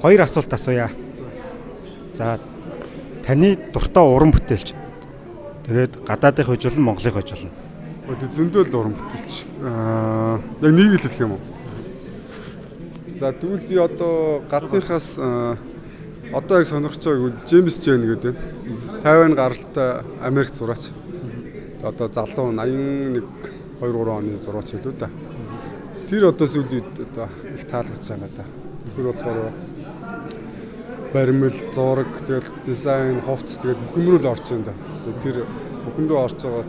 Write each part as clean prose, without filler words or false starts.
Хоёр асуулт асууя. За, таны дуртай уран бүтээлч. Тэгээд гадаадын хож болно, Монголын хож болно. Оо, тэг зөндөө л уран бүтээлч шүү дээ. Аа, яг нэг л хэлэх юм уу? За, тэгвэл би одоо гадныхаас одоо яг сонирхож байгааг бол Джеймс Жен гэдэг байна. 50 гаралтай Америк зураач. Одоо залуу 81 2 3 оны зураач илүү да. Тэр одоо сүүлийн үед одоо их таалагдж байгаа надаа. Нөхөр болохоор баримл, зураг, тэгэл дизайн, хувцас, тэгэл бүх юм руу л орж байна да. Тэр бүх юм руу орж байгаа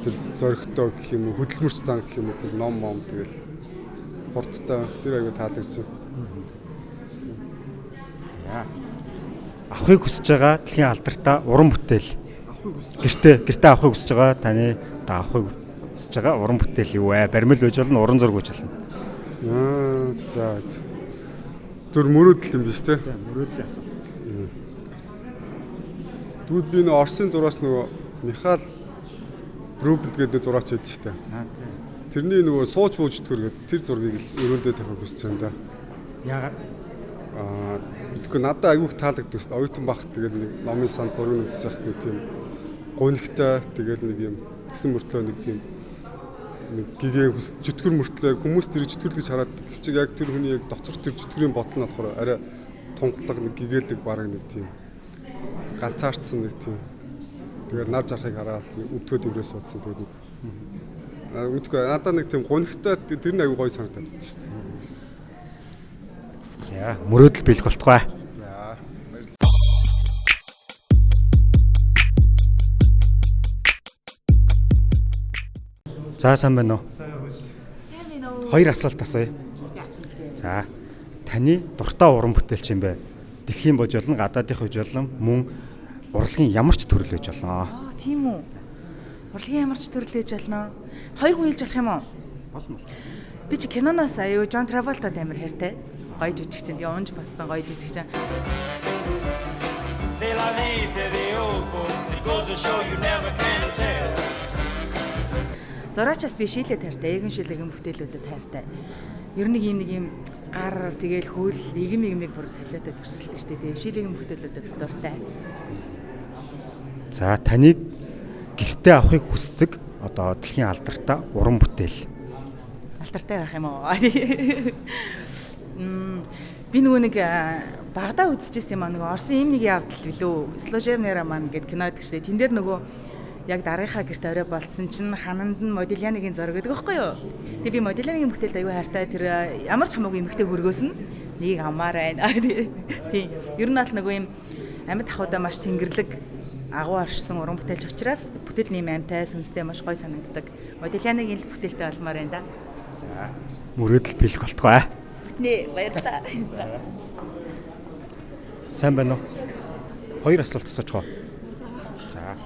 тэр зоригтой гэх юм уу, хөдөлмөрч зан гэх юм уу, тэр ном мом, тэгэл хурдтай, тэр аягүй таалагдж байна. За. Авахыг хүсэж байгаа дэлхийн алдартай уран бүтээл. Гэртээ авахыг хүсэж байгаа, таны одоо авахыг хүсэж байгаа уран бүтээл юу вэ? Баримл байж болно, уран зураг байж болно. Аа, за. Зүр мөрөөдөл юм биш те. Мөрөөдлийн асуулт. Тэгвэл би нөө Орсын зураас нөгөө Михаил Брубл гэдэг зураач байдаг шүү дээ. Аа, тийм. Тэрний нөгөө сууж бууж өтгөр гэдэг тэр зургийг л өрөөндөө тавихыг хүсэж байна да. Яагаад? Аа, мэдгүй, надад айгүйх таалагддаг шүү дээ. Оюутан багт тэгэл нэг номын санд зургийг үзэж байхад нэг тийм гунигтай, тэгэл нэг юм тэгсэн мөртлөө нэг тийм нэг гигэн хүс чөтгөр мөртлөө хүмүүс тэр чөтгөр гэж хараад гэвч яг тэр хүний яг дотор тэр чөтгөрийн бодол нь болохоор арай тунгалаг, нэг гэгээлэг, бараг нэг тийм ганцаардсан, нэг тийм тэгээд нар жарахыг хараад нэг өвдгөө дэврээ суудсан, тэгээд нэг мэдгүй, надад нэг тийм гунигтай, тэр нь айгүй гоё санагдаад байна шүү дээ. За, мөрөөдөл биелэх болтугай. За. За, сайн байна уу? Сайн байна уу? Хоёр асуулт асууя. За, таны дуртай уран бүтээлч юм бэ? Дэлхийн бож болно, гадаадын хож болно, мөн урлагийн ямар ч төрөл байж болно. Аа, тийм үү. Урлагийн ямар ч төрөл ээж болно. Хоёр хүн хэлж болох юм уу? Болно. Би чи киноноос аюу Джон Траволтад амар хайртай. Гоё жүжигчин. Тэгээ унж болсон гоё жүжигчин. C'est la vie, c'est the old folks. It goes to show you never can tell. Зураачаас би шилээ хайртай. Эгэн шилэгийн бүтээлүүдэд хайртай. Ер нь нэг юм гар, тэгэл хөл, игэм игмийг бүр солиотой төрсөлдөг шүү дээ. Тэгээ шилэгийн бүтээлүүдэд дуртай. За, таныг гэртээ авахыг хүсдэг одоо дэлхийн алдартай уран бүтээл. Алдартай байх юм уу? Би нөгөө нэг багадаа үзчихсэн юм аа, нөгөө Орсын им нэг явдал билүү? Служебный роман гэдэг кино байдаг шүү дээ. Тэн дээр нөгөө яг дараагийнхаа гэрт орой болцсон чинь хананд нь Модильяныгийн зураг гэдэг байхгүй юу? Тэгээ би Модильяныгийн бүтээлд аюу хайртай. Тэр ямар ч хамаагүй эмэгтэй хөргөөс нь нэг амаар байна. Тийм. Ер нь аль нөгөө юм амьд ахуйдаа маш тэнгэрлэг агуу оршсон уран бүтээлч учраас бүтээл нэм амьтай, сүнстэй, маш гоё санагддаг. Модильяныгийн л бүтээлтэй болмоор байна да. Мөрөөдөл биелэх болтугай. Нэ, баярлалаа. За. Сайн байна уу? Хоёр асуулт асууж гоо. За.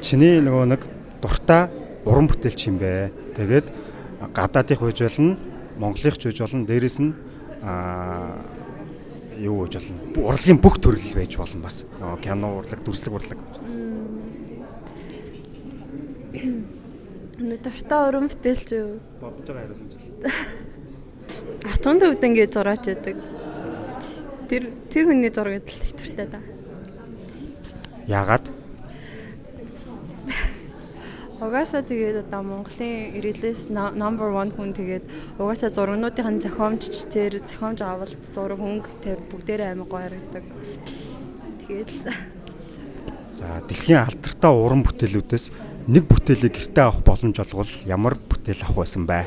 Чиний нөгөө нэг дуртай уран бүтээлч юм бэ? Тэгээд гадаадын хүйж болно, Монголын ч байж болно, дээрэс нь юу гэж болно. Урлагийн бүх төрөл байж болно бас. Нөгөө кино урлаг, дүрслэг урлаг. Нэг дуртай уран бүтээлч юу? Бодож байгаа хариулж байна. Атун төвдөн гэж зураач байдаг. Тэр хүний зургийг л их дуртай да. Яагаад? Угаасаа тэгээд одоо Монголын ирэлээс number 1 хүн, тэгээд угаасаа зургнуудын зохиомжч, тэр зохиомж авалт, зураг, хөнгө, тэр бүгдээрээ амар гоё харагдаг. Тэгээд л. За, дэлхийн алдартай уран бүтээлүүдээс нэг бүтээлийг гэртээ авах боломж олгол ямар бүтээл авах байсан бэ?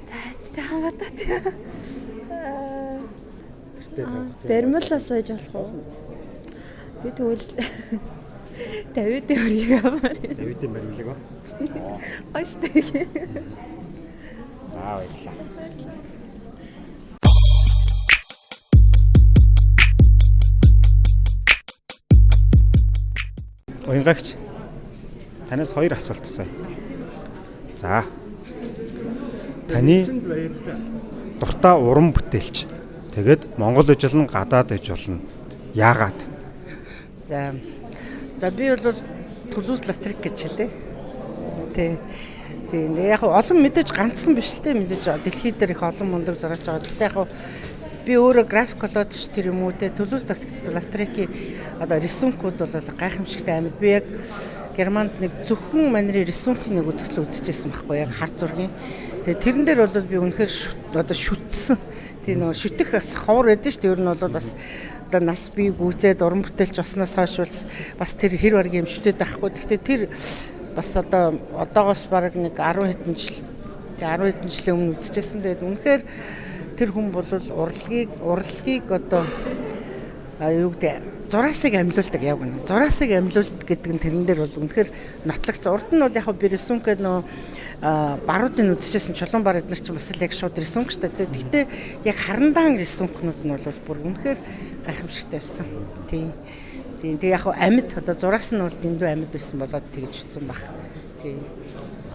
За, чахан бодоод. Гэртээ тавих. Баримл бас байж болох уу? Би тэгвэл Давидын өрийг аваар. Давидын баримлаг уу? Гоё штэ. За, баярлалаа. Уянгагч, танаас хоёр асуулт асууя. За. Таны дуртай уран бүтээлч. Тэгээд Монгол байж болно, гадаад байж болно. Яагаад? За. За, би бол Түлүс Латрик гэж хэлээ. Тий. Тийм. Яг олон мэдээж ганцхан биш л дээ, мэдээж дэлхий дээр их олон мундаг зураач байгаа. Гэхдээ яг Би өөрөө график болоод ч тэр юм уу те Төлөөс Латрекийн одоо рисункууд бол гайхамшигтай амьд. Би яг Германд нэг зөвхөн манерын рисункийн нэг үзэгдэл үзчихсэн байхгүй яг хар зургийн. Тэгээ тэрэн дээр бол би үнэхээр одоо шүтсэн. Тэгээ нөгөө шүтэх бас ховор байдаг шүү дээ. Ер нь бол бас одоо нас бий гүйцээд уран бүтээлч болсноос хойш бол бас тэр хэр баргийн юм шүтээд байхгүй. Гэхдээ тэр бас одоо одоогоос бараг нэг 10 хэдэн жил тэгээ 10 хэдэн жилийн өмнө үзчихсэн. Тэгээд үнэхээр тэр хүн бол урлагийг одоо юу гэдэг зураасыг амьлуулдаг яг үнэ. Зураасыг амьлуулдаг гэдэг нь тэрэн дээр бол үнэхээр нотлогдсон. Урд нь бол яг би рисунк гэдэг нөө баруудын үзчихсэн чулуун бар эднэр чинь бас л яг шууд рисунк шүү дээ. Гэхдээ яг харандаан рисункнууд нь бол бүр үнэхээр гайхамшигтай байсан. Тийм. Тийм. Тэгээ яг амьд одоо зураас нь бол дэндүү амьд байсан болоод тэгж утсан баг. Тийм.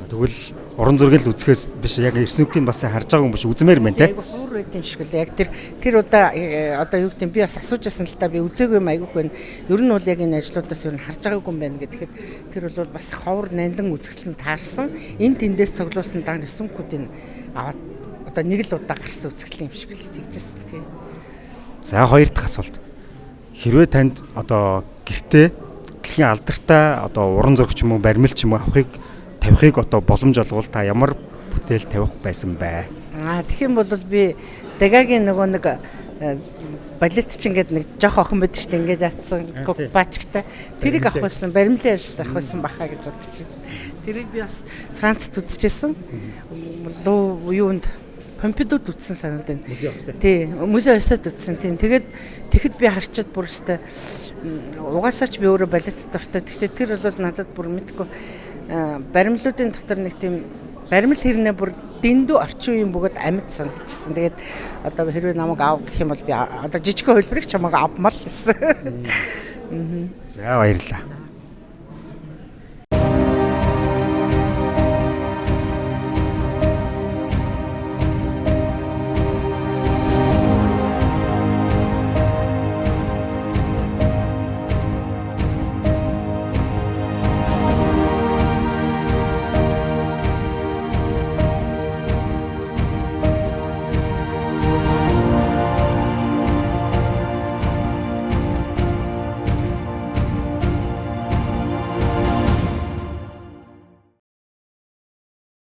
Тэгвэл уран зургийг л үзэхээс биш яг рисункийг бас харж байгаа юм биш үзмээр байна те. Айгу хуур байд юм шиг л яг тэр удаа одоо юу гэдэг би бас асууж байсан л та би үзээгүй юм айгүйх байна. Ер нь бол яг энэ ажлуудаас ер нь харж байгаагүй юм байна гэхэд тэр бол бас ховор нандин үзэсгэлэн таарсан. Энэ тэндээс цуглуулсан дан рисункуудыг аваад одоо нэг л удаа гарсан үзэсгэлэн юм шиг л тэгжсэн тий. За хоёр дахь асуулт. Хэрвээ танд одоо гэртээ дэлхийн алдартай одоо уран зурагч юм уу баримл ч юм уу авахыг тавихыг одоо боломж олгвол та ямар бүтээл тавих байсан бэ? Аа тэгэх юм бол би Дагагийн нөгөө нэг балет чинь ингээд нэг жоох охин байдаг шүү дээ ингээд ятсан баачтай тэрийг авах байсан баримлын ажил авах байсан баха гэж бодож байна. Тэрийг би бас Францад үзчихсэн. Луу юунд Помпидуд үзсэн санагдав. Тий, музей Осод үзсэн. Тийм. Тэгээд тэгэхэд би харчаад бүр өстэй угаасаа ч би өөрөө балет дуртай. Гэхдээ тэр бол надад бүр мэдгүй баримлуудын дотор нэг тийм баримл хэрнээ бүр дэндүү орчин үеийн бөгөөд амьд санагдчихсан. Тэгээд одоо хэрвээ намайг ав гэх юм бол би одоо жижигхэн хувилбарыг чамайг авмаар л байсан. За баярлалаа.